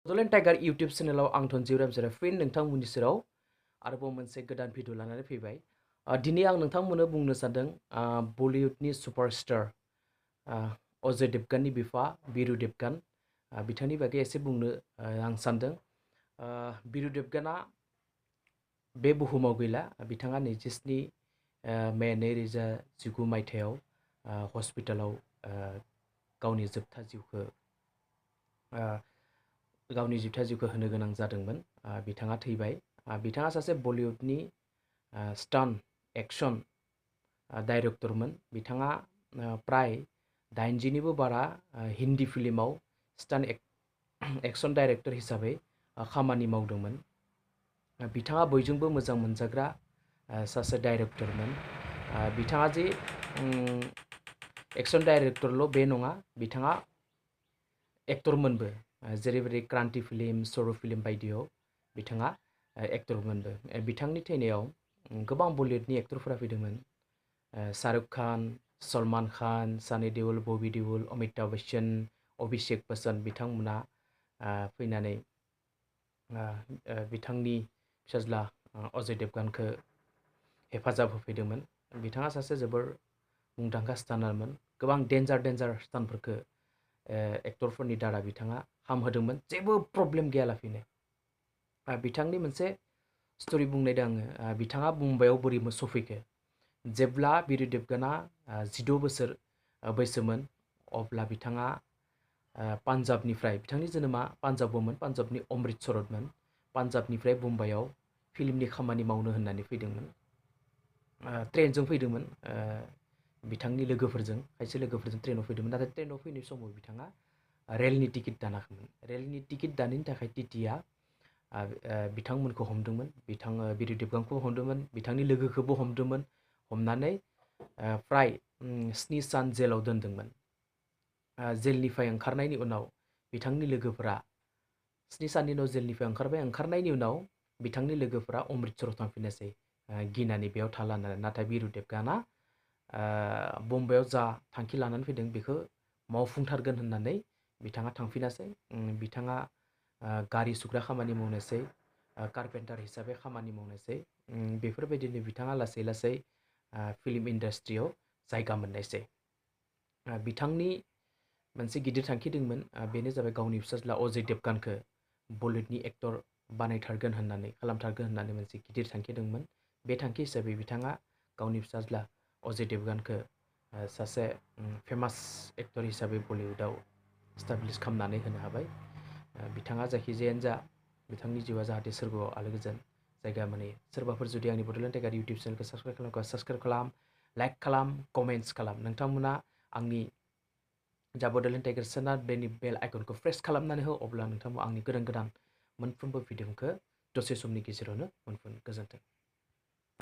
Bodoland tiger YouTube चेनेलाव आं धनजिउ रामजिरा फिन नोंथांमोननि सेराव आरोबाव मोनसे गोदान भिडिअ लानानै फैबाय। दिनै आं नोंथांमोननो बुंनो सानदों बलिउडनि सुपारस्टार अजय देवगाननि बिफा बिरु देवगान बिथांनि बागै एसे बुंनो आं सानदों। बिरु देवगाना बे बुहुमाव गैला। बिथाङा 27 मे 2019 मायथाइयाव हस्पिटालाव गावनि जोबथा जिउखौ होनो गोनां जादोंमोन। बिथाङा थैबाय। बिथाङा सासे बलिउडनि स्टान्ट एक्शन डाइरेक्टरमोन। बिथाङा प्राय 80निबो बारा हिन्दी फिल्माव स्टान्ट एक्शन डाइरेक्टर हिसाबै खामानि मावदोंमोन। बिथाङा बयजोंबो मोजां मोनजाग्रा सासे डाइरेक्टरमोन। बिथाङा जे एक्शन डाइरेक्टरल' बे नङा, बिथाङा एक्टरमोनबो। जेरैबायदि क्रान्ति फिल्म, सर' फिल्म बायदियाव बिथाङा एक्टरमोनबो। बिथांनि थैनायाव गोबां बलिउडनि एक्टरफोरा फैदोंमोन। शाहरुख खान, सलमान खान, सानी देओल, बबी देओल, अमिताभ बच्चन, अभिषेक बच्चन बिथांमोना फैनानै बिथांनि फिसाज्ला अजय देवगानखौ हेफाजाब होफैदोंमोन। बिथाङा सासे जोबोर मुंदांखा स्टान्टारमोन। गोबां डेन्जार स्टान्टफोरखौ एक्टरफोरनि दारा बिथाङा हामहोदोंमोन, जेबो प्रब्लेम गैयालाफैनो। बिथांनि मोनसे स्ट'रि बुंनायदों आङो। बिथाङा मुम्बाइआव बोरै सफैखो। जेब्ला बिरु देवगाना 16 बोसोर बैसोमोन, अब्ला बिथाङा पान्जाबनिफ्राय, बिथांनि जोनोमा पान्जाबावमोन, पान्जाबनि अमृतसरमोन। पान्जाबनिफ्राय मुम्बाइआव फिल्मनि खामानि मावनो होननानै फैदोंमोन। ट्रेनजों फैदोंमोन। बिथांनि लोगोफोरजों, खायसे लोगोफोरजों ट्रेनाव फैदोंमोन। नाथाय ट्रेनाव फैनाय समाव बिथाङा रेलनि टिकेट दानाखैमोन। रेलनि टिकेट दानैनि थाखाय टिटिआ बिथांमोनखौ हमदोंमोन। बिरु देवगानखौ हमदोंमोन, बिथांनि लोगोखौबो हमदोंमोन। हमनानै प्राय 7 सान जेलाव दोनदोंमोन। जेलनिफ्राय ओंखारनायनि उनाव बिथांनि लोगोफोरा 7 साननि उनाव जेलनिफ्राय ओंखारबाय। ओंखारनायनि उनाव बिथांनि लोगोफोरा अमृतसराव थांफिननोसै गिनानै बेयाव थाला होननानै। नाथाय बिरु देवगाना बम्बाइआव जा थांखि लानानै फैदों बेखौ मावफुंथारगोन होननानै बिथाङा थांफिनासै। बिथाङा गारि सुग्रा खामानि मावनोसै, कारपेन्टार हिसाबै खामानि मावनोसै। बेफोरबायदिनो बिथाङा लासै लासै फिल्म इन्डास्ट्रियाव जायगा मोननायसै। बिथांनि मोनसे गिदिर थांखि दंमोन, बेनो जाबाय गावनि फिसाज्ला अजय देवगानखौ बलिउडनि एक्टर बानायथारगोन होननानै, खालामथारगोन होननानै मोनसे गिदिर थांखि दंमोन। बे थांखि हिसाबै बिथाङा गावनि फिसाज्ला अजय देवगानखौ सासे फेमास एक्टर हिसाबै बलिउडआव स्टाब्लिश खालामनानै होनो हाबाय। बिथाङा जायखिजायानो जा, बिथांनि जिउआ जाहाथे सोरगोआव आलो गोजोन जायगा मोनहैयो। सोरबाफोर जुदि आंनि बड'लेण्ड टाइगार इउटुब चेनेलखौ साबस्क्राइब खालाम, लाइक खालाम, कमेन्ट्स खालाम। नोंथांमोना आंनि जा बड'लेण्ड टाइगार चेनेल बेनि बेल आइकनखौ प्रेस खालामनानै हो, अब्ला नोंथांमोना आंनि गोदान मोनफ्रोमबो भिडिअखौ दसे समनि गेजेरावनो मोनगोन। गोजोन्थों।